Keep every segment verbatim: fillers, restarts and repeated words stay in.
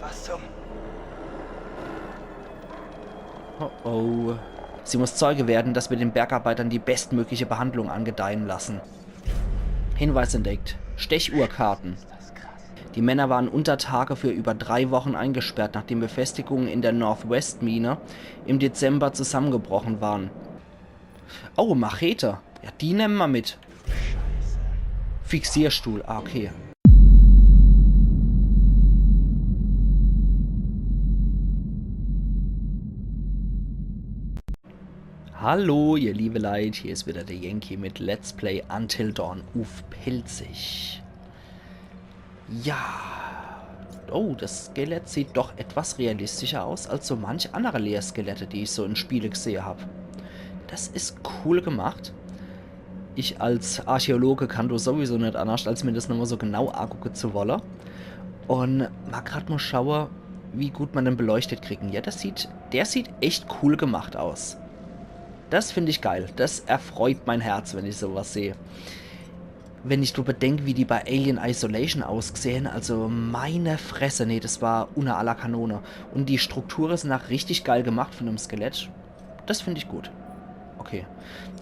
Was zum? Oh oh. Sie muss Zeuge werden, dass wir den Bergarbeitern die bestmögliche Behandlung angedeihen lassen. Hinweis entdeckt. Stechuhrkarten. Die Männer waren unter Tage für über drei Wochen eingesperrt, nachdem Befestigungen in der Northwest-Mine im Dezember zusammengebrochen waren. Oh, Machete. Ja, die nemme ma mit. Fixierstuhl. Ah, okay. Hallo, ihr liebe Leit, hier is wieder der Yankee mit Let's Play Until Dawn uff Pälzisch. Ja. Oh, das Skelett sieht doch etwas realistischer aus als so manch andere Leerskelette, die ich so in Spiele gesehe hab. Das is cool gemacht. Ich als Archäologe kann do sowieso net annerscht, als mir das nochmal so genau angucke zu wolle. Un ma grad mal schaue, wie gut ma den beleuchtet kriegen. Ja, das sieht, der sieht echt cool gemacht aus. Das find ich geil. Das erfreut mein Herz, wenn ich sowas sehe. Wenn ich do bedenk, wie die bei Alien Isolation ausgesehe, also meine Fresse, nee, das war unner aller Kanone. Un die Strukture sin ach richtig geil gemacht von dem Skelett. Das find ich gut. Okay.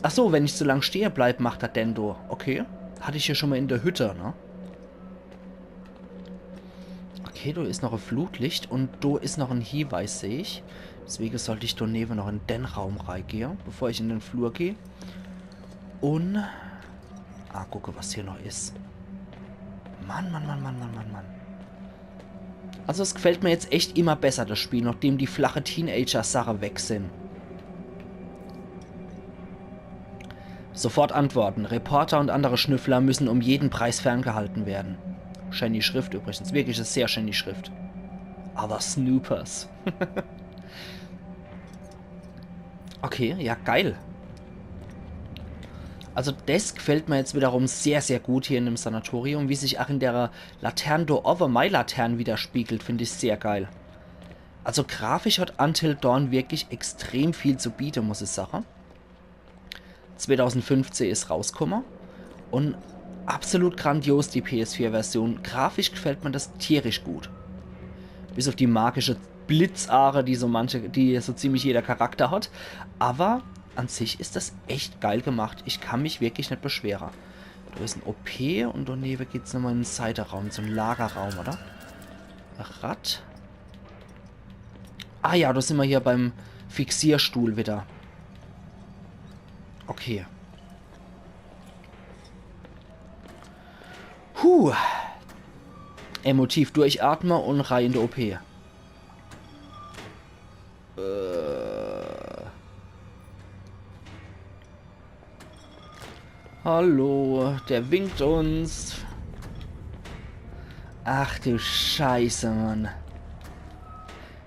Ach so, wenn ich zu lang stehe bleib, macht er denn do. Okay. Hatte ich ja schon mal in der Hütte, ne? Okay, do is noch e Flutlicht un do is noch en Hinweis, seh ich. Deswege sollt ich do newe noch in den Raum reigehe, bevor ich in den Flur geh. Un... Ah, gucke, was hier noch is. Mann, Mann, Mann, Mann, Mann, Mann, Mann. Also es gefällt mir jetzt echt immer besser, das Spiel, nachdem die flache Teenager-Sache weg sin. Sofort antworten. Reporter und andere Schnüffler müssen um jeden Preis ferngehalten werden. Schäni Schrift übrigens. Wirklich e sehr schäni Schrift. Aber Snoopers. Okay, ja, geil. Also das gefällt mir jetzt wiederum sehr, sehr gut hier in dem Sanatorium, wie sich ach in der Latern do owwe mei Latern widerspiegelt, find ich sehr geil. Also grafisch hat Until Dawn wirklich extrem viel zu biete, muss ich sage. Zweitausendfünfzehn is rauskumme un absolut grandios, die P S vier Version. Grafisch gefällt mir das tierisch gut. Bis auf die magische Blitzaache, die so manche, die so ziemlich jeder Charakter hat. Aber an sich is das echt geil gemacht. Ich kann mich wirklich net beschwere. Do is en O P un do newe geht's nochmal in en Seiteraum, so en Lagerraum, oder? Rad. Ah ja, do sin ma hier beim Fixierstuhl wieder. Okay. Huh. Emotiv durchatme un rei in de O P. Äh. Hallo, der winkt uns. Ach du Scheiße, Mann.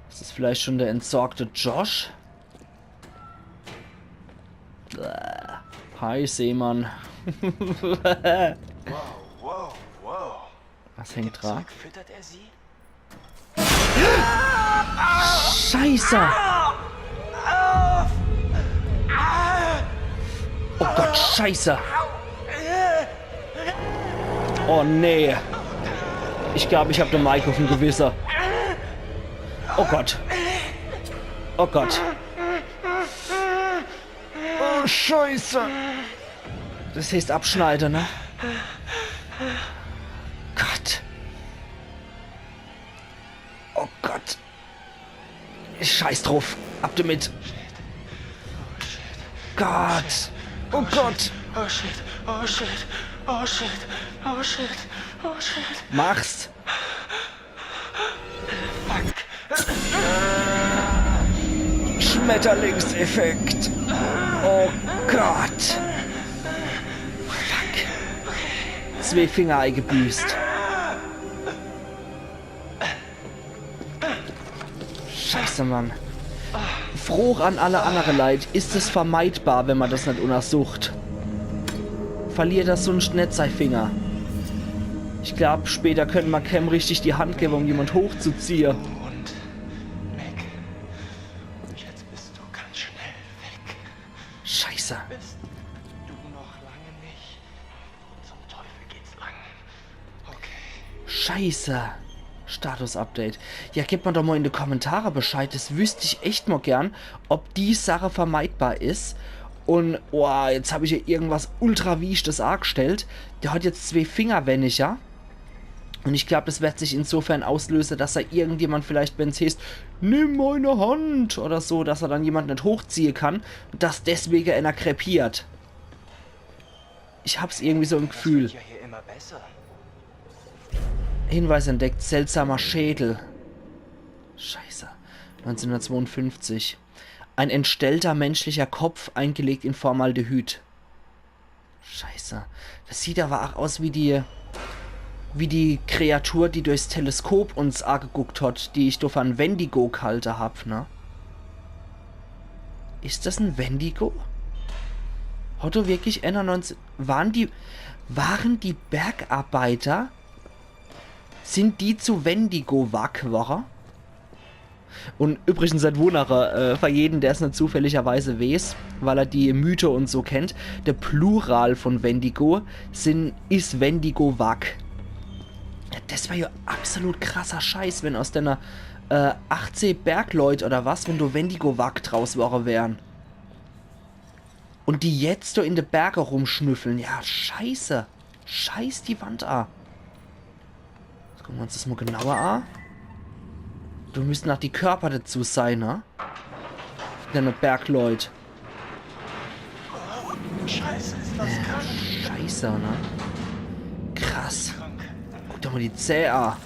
Is das vielleicht schon der entsorgte Josh? Bäh. Hi, Seemann. Wow, wow, wow. Was hängt dran? Füttert er sie? Scheiße! Oh Gott, Scheiße! Oh nee. Ich glaub, ich hab de Mike uffm Gewisse. Oh Gott. Oh Gott. Oh, Scheiße. Das heißt abschneide, ne? Gott. Oh Gott. Scheiß druff. Ab damit. Gott. Oh Gott. Oh shit, oh shit, oh shit, oh shit, oh shit. Mach's. Schmetterlingseffekt. Oh Gott. Fuck. Zwee Finger eigebüßt. Scheiße, Mann. Froch an alle annere Leit, is es vermeidbar, wenn ma das net untersucht? Verliert er sunscht net sei Finger? Ich glaub, später könne ma kem richtig die Hand gewwe, um jemand hochzuziehe. Und Mac, jetzt bist du ganz schnell weg. Scheiße. Bist du noch lange nicht? Zum Teufel geht's lang. Okay. Scheiße. Status-Update. Ja, gebt mer doch mol in de Kommentare Bescheid. Das wüsst ich echt mol gern, ob die Sache vermeidbar is. Un, boah, jetzt hab ich hier irgendwas ultra Wichtiges agestellt. Der hat jetzt zwee Finger weniger. Un ich glaub, das werd sich insofern auslöse, dass da irgendjemand vielleicht, wenn's heeßt, „Nimm meine Hand“ oder so, dass er dann jemand net hochziehe kann, dass deswege einer krepiert. Ich hab's irgendwie so im Gefühl. Ja, hier immer besser. Hinweis entdeckt, seltsamer Schädel. Scheiße. Neunzehnhundertzweiundfünfzig. Ein entstellter menschlicher Kopf, eingelegt in Formaldehyd. Scheiße. Das sieht aber auch aus wie die, wie die Kreatur, die durchs Teleskop uns ageguckt hat, die ich do für en Wendigo gehalte hab, ne? Is das en Wendigo? Hat do wirklich einundneunzig, waren die, waren die Bergarbeiter, sind die zu Wendigo wack worre? Un übrigens, net wunnere, äh, für jeden, der's net zufälligerweise weeß, weil er die Mythe un so kennt, der Plural von Wendigo sin, is Wendigo wack. Ja, das wär ja absolut krasser Scheiß, wenn aus deiner, äh, achtzeh Bergleut oder was, wenn do Wendigo wack draus worre wären. Un die jetzt do in de Berge rumschnüffeln. Ja, scheiße. Scheiß die Wand a. Jetzt gucke mer uns das mol genauer a. Do müssten auch die Körper dazu sein, ne? Deine Bergleut. Scheiße, ist das krank. Scheiße, ne? Krass. Krank. Guck doch mol die Zäh a.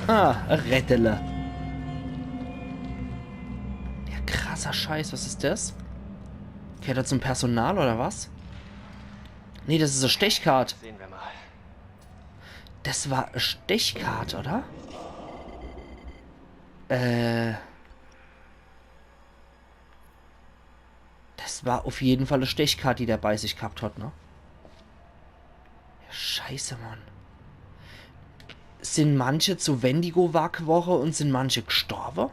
Ah, Rettele. Ja, krasser Scheiß, was is das? Gehört er zum Personal oder was? Nee, das is e Stechkart. Sehen wir mal. Das war e Stechkart, oder? Äh. Das war auf jeden Fall e Stechkart, die der bei sich gehabt hat, ne? Ja, scheiße, Mann. Sin manche zu Wendigo wack worre un sin manche gestorbe?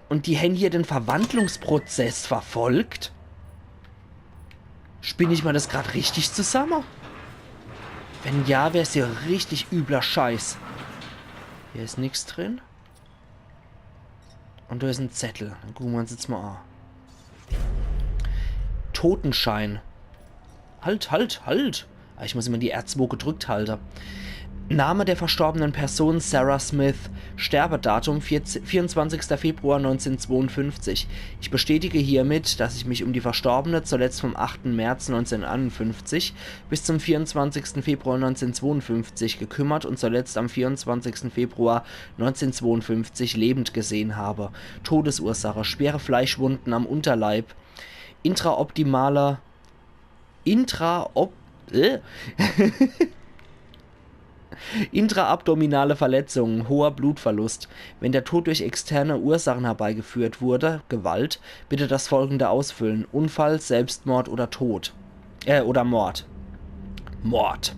Un die hen hier den Verwandlungsprozess verfolgt? Spinn ich mer das grad richtig zusamme? Wenn ja, wär's ja richtig übler Scheiß. Hier is nix drin. Un do is en Zettel. Dann gucke mer uns jetzt mol a. Totenschein. Halt, halt, halt. Ah, ich muss immer die R zwei gedrückt halte. Name der verstorbenen Person Sarah Smith. Sterbedatum vierzehn, vierundzwanzigster Februar neunzehnhundertzweiundfünfzig. Ich bestätige hiermit, dass ich mich um die Verstorbene zuletzt vom achten März neunzehnhunderteinundfünfzig bis zum vierundzwanzigsten Februar neunzehnhundertzweiundfünfzig gekümmert und zuletzt am vierundzwanzigsten Februar neunzehnhundertzweiundfünfzig lebend gesehen habe. Todesursache: schwere Fleischwunden am Unterleib, intraoptimaler, intraop-, äh? Intraabdominale Verletzungen, hoher Blutverlust. Wenn der Tod durch externe Ursachen herbeigeführt wurde, Gewalt, bitte das folgende ausfüllen: Unfall, Selbstmord oder Tod. Äh, oder Mord. Mord.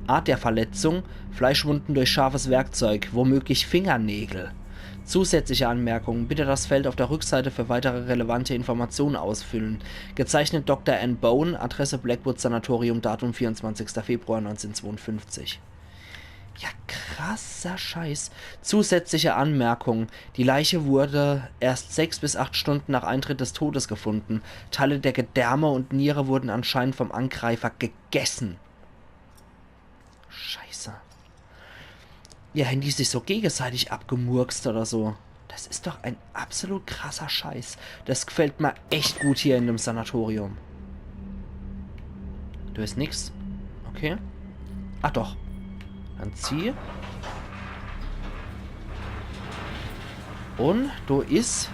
Art der Verletzung: Fleischwunden durch scharfes Werkzeug, womöglich Fingernägel. Zusätzliche Anmerkungen: Bitte das Feld auf der Rückseite für weitere relevante Informationen ausfüllen. Gezeichnet Doktor Ann Bowen, Adresse Blackwood Sanatorium, Datum vierundzwanzigster Februar neunzehnhundertzweiundfünfzig. Ja, krasser Scheiß. Zusätzliche Anmerkung: Die Leiche wurde erst sechs bis acht Stunden nach Eintritt des Todes gefunden. Teile der Gedärme und Niere wurden anscheinend vom Angreifer gegessen. Scheiße. Ja, hen die sich so gegenseitig abgemurkst oder so? Das is doch en absolut krasser Scheiß. Das gefällt mer echt gut hier in dem Sanatorium. Do is nix. Okay. Ah, doch. Dann zieh. Un do is,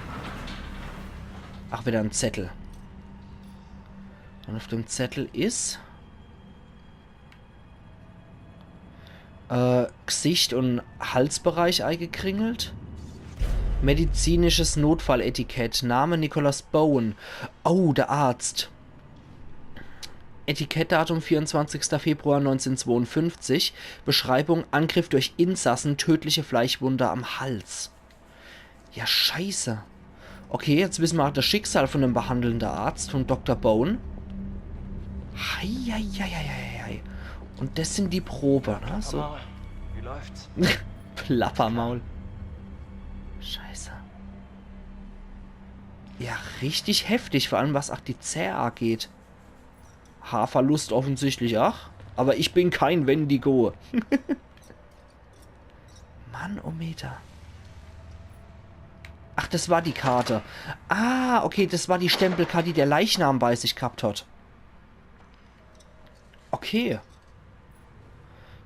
ach, wieder en Zettel. Un auf dem Zettel is äh, Gesicht un Halsbereich eigekringelt. Medizinisches Notfalletikett. Name Nicholas Bowen. Oh, der Arzt. Etikettdatum vierundzwanzigster Februar neunzehnhundertzweiundfünfzig. Beschreibung: Angriff durch Insassen, tödliche Fleischwunde am Hals. Ja, scheiße. Okay, jetzt wisse mer auch das Schicksal von dem behandelnden Arzt, von Doktor Bowen. Hei, hei, hei, hei, hei, hei. Und das sind die Probe, ne? So. Mama, wie läuft's? Plappermaul. Scheiße. Ja, richtig heftig, vor allem was ach die Zäh ageht. Haarverlust offensichtlich ach. Aber ich bin kein Wendigo. Mann, oh Meter. Ach, das war die Karte. Ah, okay, das war die Stempelkarte, die der Leichnam bei sich gehabt hat. Okay.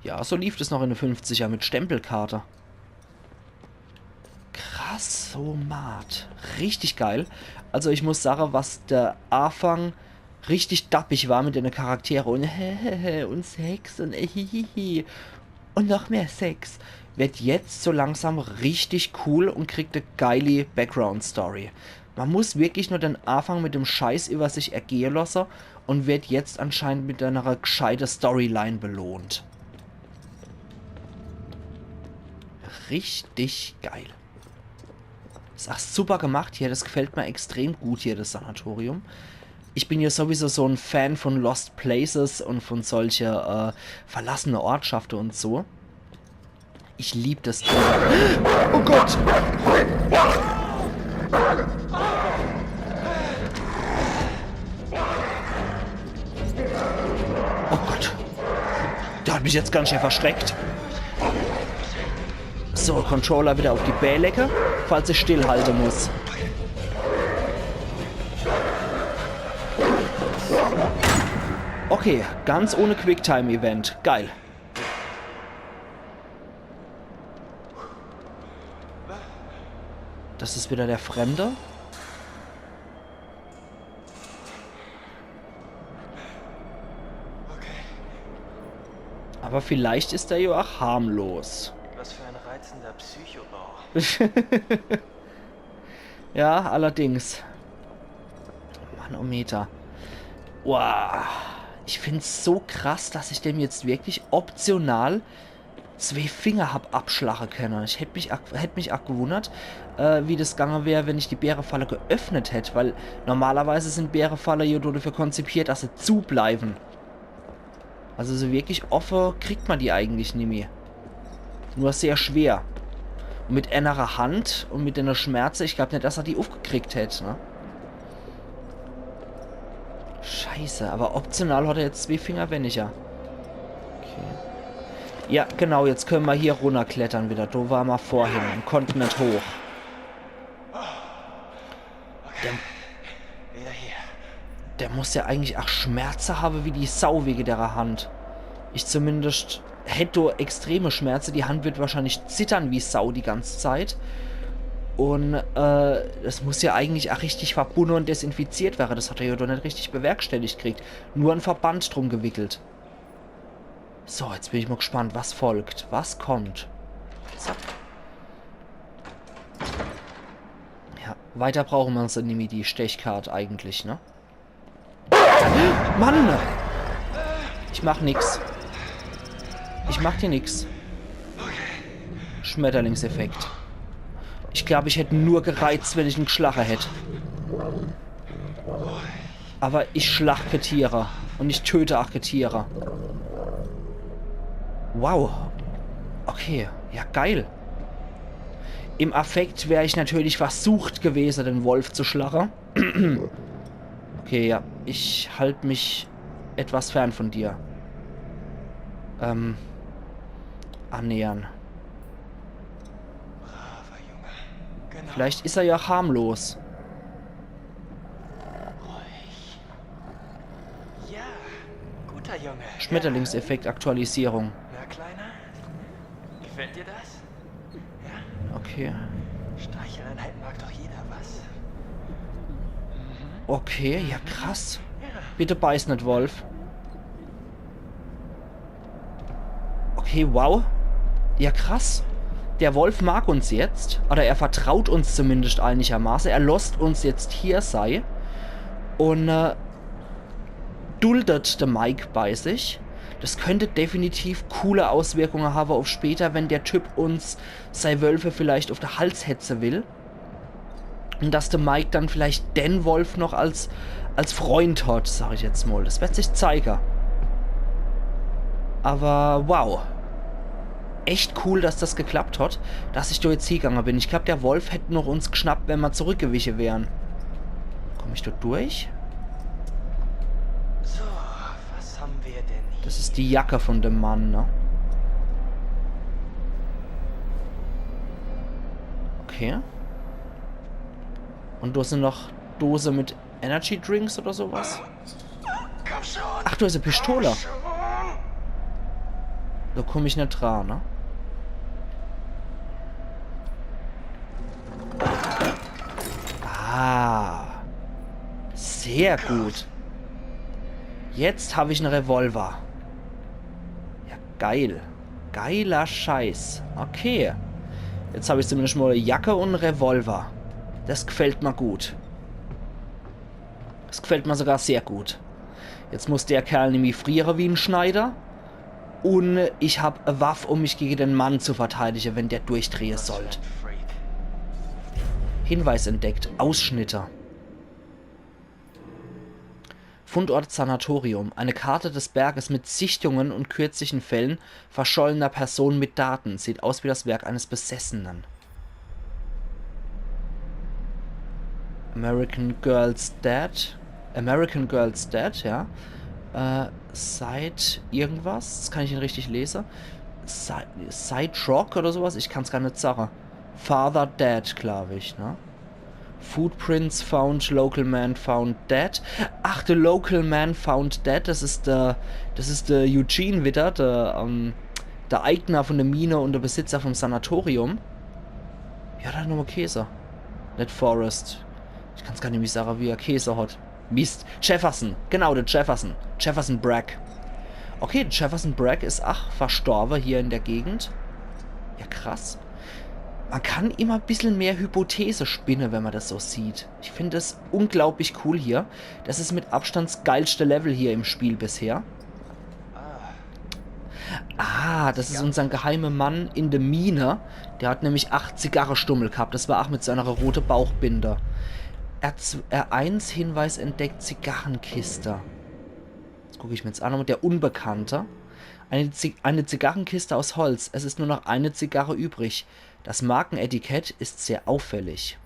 Ja, so lief das noch in de fünfziger mit Stempelkarte. Krass, so matt. Richtig geil. Also ich muss sagen, was der Anfang richtig dappig war mit den Charaktere und und Sex und hihihi und noch mehr Sex, wird jetzt so langsam richtig cool und kriegt e geile Background-Story. Man muss wirklich nur den Anfang mit dem Scheiß über sich ergehen lassen und wird jetzt anscheinend mit einer gescheite Storyline belohnt. Richtig geil. Is ach super gemacht hier, das gefällt mir extrem gut hier, das Sanatorium. Ich bin ja sowieso so ein Fan von Lost Places und von solche äh, verlassene Ortschaften und so. Ich lieb das Ding. Oh Gott! Oh Gott! Der hat mich jetzt ganz schön verschreckt. So, Controller wieder auf die Bälecke, falls ich stillhalten muss. Okay, ganz ohne Quicktime-Event. Geil. Das ist wieder der Fremde. Okay. Aber vielleicht ist er ja auch harmlos. Was für ein reizender Psychobau. Ja, allerdings. Manometer. Wow. Ich find's so krass, dass ich dem jetzt wirklich optional zwee Finger hab abschlache könne. Ich hätt mich, ak- hätt mich auch gewundert, äh, wie das gange wär, wenn ich die Bärefalle geöffnet hätt, weil normalerweise sind Bärefalle ja nur dafür konzipiert, dass sie zu bleiben. Also so wirklich offe kriegt man die eigentlich nimmi. Nur sehr schwer. Und mit ennerer Hand und mit einer Schmerze, ich glaub net, dass er die aufgekriegt hätt, ne? Scheiße, aber optional hat er jetzt zwee Finger weniger. Okay. Ja, genau, jetzt können wir hier runterklettern wieder. Da waren wir vorhin und konnten nicht hoch. Wieder hier. Der muss ja eigentlich auch Schmerze haben wie die Sau wegen der Hand. Ich zumindest hätte extreme Schmerze. Die Hand wird wahrscheinlich zittern wie Sau die ganze Zeit. Und äh, das muss ja eigentlich auch richtig verbunden und desinfiziert werden. Das hat er ja doch nicht richtig bewerkstelligt gekriegt. Nur ein Verband drum gewickelt. So, jetzt bin ich mal gespannt, was folgt. Was kommt? Zack. Ja, weiter brauchen wir uns dann nämlich die Stechkarte eigentlich, ne? Mann! Ich mach nix. Ich mach dir nix. Schmetterlingseffekt. Ich glaub, ich hätt nur gereizt, wenn ich en geschlache hätt. Aber ich schlach kä Tiere. Und ich töte auch kä Tiere. Wow. Okay. Ja, geil. Im Affekt wär ich natürlich versucht gewesen, den Wolf zu schlache. Okay, ja. Ich halt mich etwas fern von dir. Ähm. Annähern. Braver Junge. Genau. Vielleicht is er ja harmlos. Ruhig. Ja, guter Junge. Schmetterlingseffekt Aktualisierung. Na, Kleiner? Gefällt dir das? Okay. Streicheleinheiten mag doch jeder, was? Okay, ja krass. Ja. Bitte beiß net, Wolf. Okay, wow. Ja, krass. Der Wolf mag uns jetzt. Oder er vertraut uns zumindest einigermaßen. Er losst uns jetzt hier sei. Und äh, duldet de Mike bei sich. Das könnte definitiv coole Auswirkungen haben auf später, wenn der Typ uns sei Wölfe vielleicht auf de Hals hetze will. Und dass de Mike dann vielleicht den Wolf noch als, als Freund hat, sag ich jetzt mal. Das wird sich zeigen. Aber wow. Echt cool, dass das geklappt hat, dass ich do jetzt hiegange bin. Ich glaab, der Wolf hätt noch uns gschnappt, wenn mer zurückgewiche wären. Komm ich do durch? So, was haben wir denn hier? Das is die Jacke von dem Mann, ne? Okay. Und do sin noch Dose mit Energy Drinks oder so was. Komm schon! Ach, do is e Pistole. Schon! Do komm ich net dran, ne? Ah. Sehr gut. Jetzt hab ich en Revolver. Ja, geil. Geiler Scheiß. Okay. Jetzt hab ich zumindest mol e Jacke und en Revolver. Das gfällt mer gut. Das gfällt mer sogar sehr gut. Jetzt muss der Kerl nämlich friere wie en Schneider. Und ich hab e Waff, um mich gege den Mann zu verteidige, wenn der durchdrehe sollt. Hinweis entdeckt. Ausschnitte. Fundort Sanatorium. Eine Karte des Berges mit Sichtungen und kürzlichen Fällen verschollener Personen mit Daten. Sieht aus wie das Werk eines Besessenen. American Girl's Dead. American Girl's Dead, ja. Äh, Side irgendwas? Das kann ich net richtig lese. Side, Side Rock oder sowas? Ich kann's gar net sage. Father Dead, glaub ich, ne? Footprints found, local man found dead. Ach, the local man found dead. Das is der, das is der Eugene wieder, der, ähm, der Eigner von der Mine und der Besitzer vom Sanatorium. Ja, der hat nochmal Käse. Net Forrest. Ich kann's gar net mehr sage, wie er Käse hat. Mist. Jefferson. Genau, der Jefferson. Jefferson Bragg. Okay, der Jefferson Bragg is ach verstorbe hier in der Gegend. Ja, krass. Man kann immer e bissel mehr Hypothese spinne, wenn man das so sieht. Ich find das unglaublich cool hier. Das is mit Abstand das geilste Level hier im Spiel bisher. Ah, das is unsern geheime Mann in der Mine. Der hat nämlich acht Zigarrestummel gehabt. Das war ach mit seiner rote Bauchbinde. R zwei, R eins, Hinweis entdeckt, Zigarrenkiste. Das guck ich mir jetzt an. Und der Unbekannte. Eine, Zi eine Zigarrenkiste aus Holz. Es ist nur noch eine Zigarre übrig. Das Markenetikett ist sehr auffällig.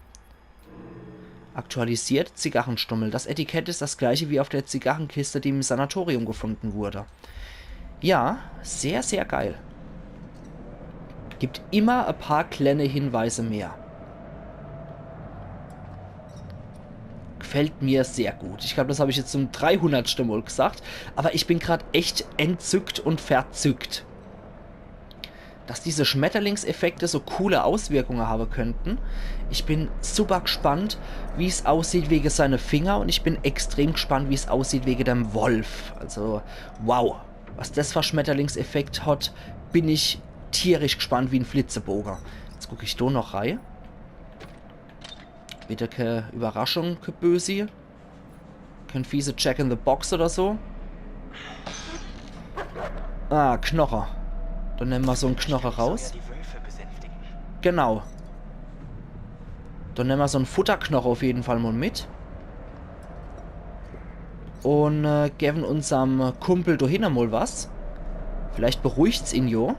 Aktualisiert, Zigarrenstummel. Das Etikett ist das gleiche wie auf der Zigarrenkiste, die im Sanatorium gefunden wurde. Ja, sehr, sehr geil. Gibt immer e paar kleine Hinweise mehr. Gefällt mir sehr gut. Ich glaub, das hab ich jetzt zum dreihundertste Mal gesagt, aber ich bin grad echt entzückt und verzückt. Dass diese Schmetterlingseffekte so coole Auswirkungen haben könnten. Ich bin super gespannt, wie's aussieht wegen seine Finger, und ich bin extrem gespannt, wie's aussieht wegen dem Wolf. Also, wow. Was das für Schmetterlingseffekt hat, bin ich tierisch gespannt wie en Flitzeboge. Jetzt guck ich do noch rei. Bitte ke Überraschung, ke Bösi. Kein fiese Jack in the Box oder so. Ah, Knoche. Dann nemme mer so en Knoche raus. Die Wölfe besänftigen. Genau. Dann nemme mer so en Futterknoche auf jeden Fall mal mit. Und äh, gewen unserm Kumpel do hinne mal was. Vielleicht beruhigt's ihn jo.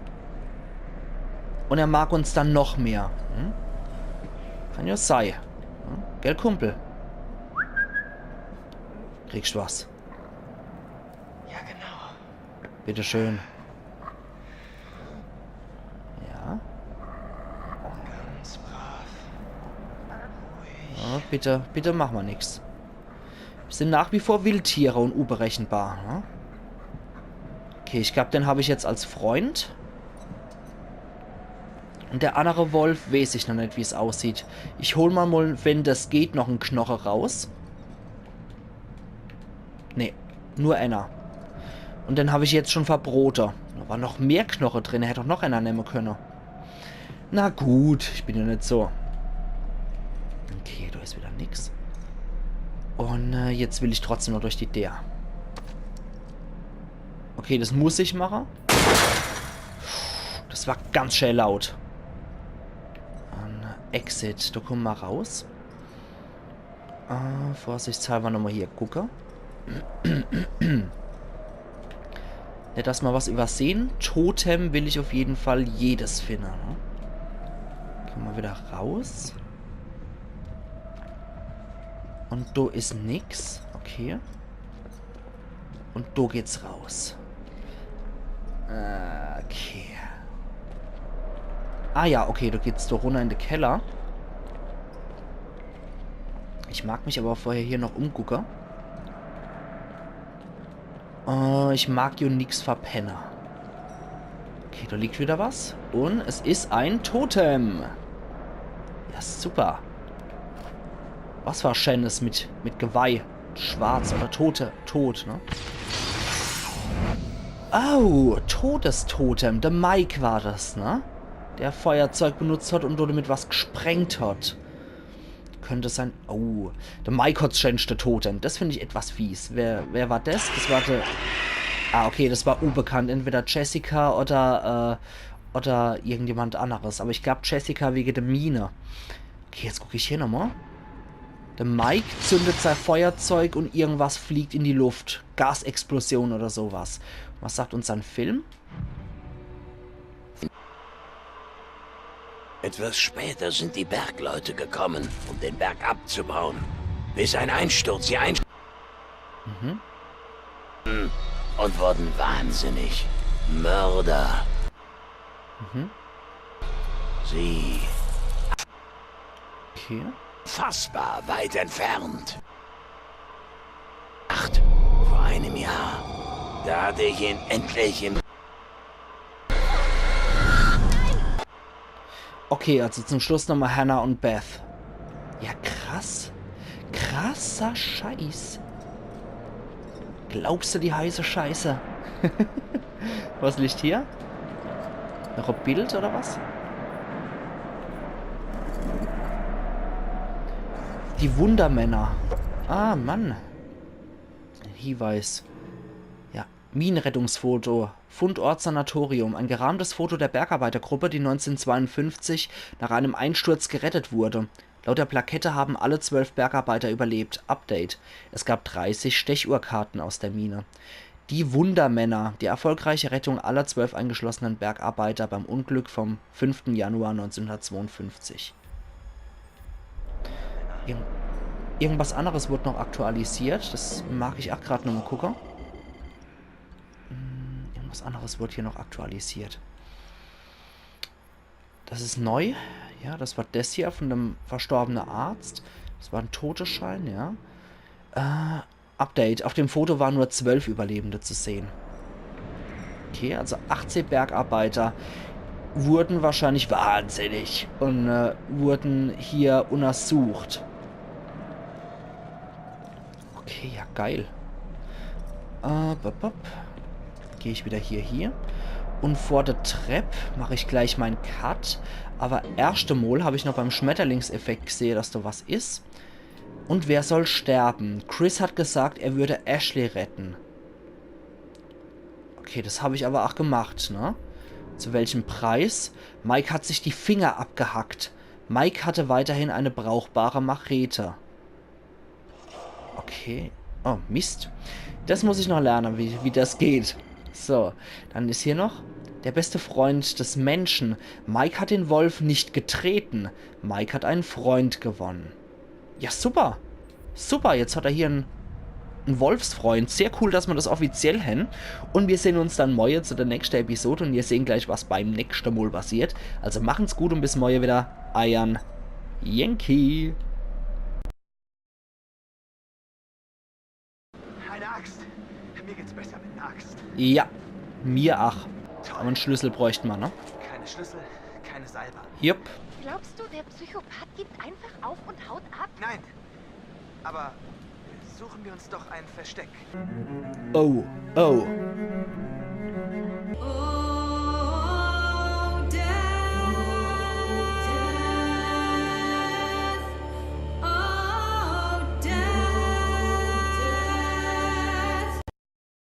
Und er mag uns dann noch mehr. Hm? Kann jo sei. Hm? Gell, Kumpel? Kriegst was. Ja, genau. Bitteschön. Ja. Ganz brav. Ja, bitte, bitte mach mal nix. Wir sind nach wie vor Wildtiere und unberechenbar, ne? Okay, ich glaub, den hab ich jetzt als Freund. Und der andere Wolf, weiß ich noch net, wie's aussieht. Ich hol mal, mal, wenn das geht, noch en Knoche raus. Nee, nur einer. Und den hab ich jetzt schon verbrote. Da war noch mehr Knoche drin, er hätt doch noch einer nemme könne. Na gut, ich bin ja net so. Okay, do is wieder nix. Und äh, jetzt will ich trotzdem noch durch die Deer. Okay, das muss ich mache. Das war ganz schön laut. An Exit, do kumme mer raus. Äh, vorsichtshalber nochmal hier gucke. Net, dass ma was übersehen. Totem will ich auf jeden Fall jedes finden, ne? Kann ma wieder raus. Und do is nix. Okay. Und do geht's raus. Äh, okay. Ah ja, okay, do geht's doch runner in de Keller. Ich mag mich aber vorher hier noch umgucke. Äh, ich mag jo nix verpenne. Okay, da liegt wieder was. Und es is ein Totem. Ja, super. Was war Schönes mit, mit Geweih? Schwarz oder Tote, tot, ne? Oh, Todestotem. Der Mike war das, ne? Der Feuerzeug benutzt hat und damit was gesprengt hat. Könnte sein. Oh, der Mike hat's schönste Totem. Das find ich etwas fies. Wer, wer war das? Das war der. Ah, okay, das war unbekannt. Entweder Jessica oder, äh, oder irgendjemand anderes. Aber ich glaub, Jessica wegen der Mine. Okay, jetzt guck ich hier nochmal. Der Mike zündet sein Feuerzeug und irgendwas fliegt in die Luft. Gasexplosion oder sowas. Was sagt uns sein Film? Etwas später sind die Bergleute gekommen, um den Berg abzubauen. Bis ein Einsturz sie ein Mhm. Und wurden wahnsinnig. Mörder. Mhm. Sie Okay. Fassbar weit entfernt. Acht. Vor einem Jahr. Da hatte ich ihn endlich im Okay, also zum Schluss nochmal Hannah und Beth. Ja, krass. Krasser Scheiß. Glaubst du die heiße Scheiße? Was liegt hier? Noch ein Bild oder was? Die Wundermänner. Ah, Mann. Ein Hinweis. Ja, Minenrettungsfoto. Fundort Sanatorium. Ein gerahmtes Foto der Bergarbeitergruppe, die neunzehnhundertzweiundfünfzig nach einem Einsturz gerettet wurde. Laut der Plakette haben alle zwölf Bergarbeiter überlebt. Update. Es gab dreißig Stechuhrkarten aus der Mine. Die Wundermänner. Die erfolgreiche Rettung aller zwölf eingeschlossenen Bergarbeiter beim Unglück vom fünften Januar neunzehnhundertzweiundfünfzig. Irgend irgendwas anderes wurde noch aktualisiert. Das mag ich auch grad nochmal gucken. Hm, irgendwas anderes wurde hier noch aktualisiert. Das ist neu. Ja, das war das hier von dem verstorbenen Arzt. Das war ein Todesschein, ja. Äh, Update. Auf dem Foto waren nur zwölf Überlebende zu sehen. Okay, also achtzehn Bergarbeiter wurden wahrscheinlich wahnsinnig und äh, wurden hier untersucht. Okay, ja, geil. Äh, bop, bop. Geh ich wieder hier, hier. Und vor der Trepp mache ich gleich meinen Cut. Aber erschte Mol habe ich noch beim Schmetterlingseffekt gesehen, dass da was ist. Und wer soll sterben? Chris hat gesagt, er würde Ashley retten. Okay, das habe ich aber auch gemacht, ne? Zu welchem Preis? Mike hat sich die Finger abgehackt. Mike hatte weiterhin eine brauchbare Machete. Okay. Oh, Mist. Das muss ich noch lernen, wie, wie das geht. So, dann ist hier noch der beste Freund des Menschen. Mike hat den Wolf nicht getreten. Mike hat einen Freund gewonnen. Ja, super. Super, jetzt hat er hier einen, einen Wolfsfreund. Sehr cool, dass wir das offiziell haben. Und wir sehen uns dann morgen zu der nächsten Episode und wir sehen gleich, was beim nächsten Mal passiert. Also machen's gut und bis morgen wieder. Eiern Yankee. Eine Axt. Mir geht's besser mit einer Axt. Ja, mir ach. Aber einen Schlüssel bräuchte man, ne? Keine Schlüssel, keine Salbe. Jupp. Glaubst du, der Psychopath gibt einfach auf und haut ab? Nein. Aber suchen wir uns doch ein Versteck. Oh, oh.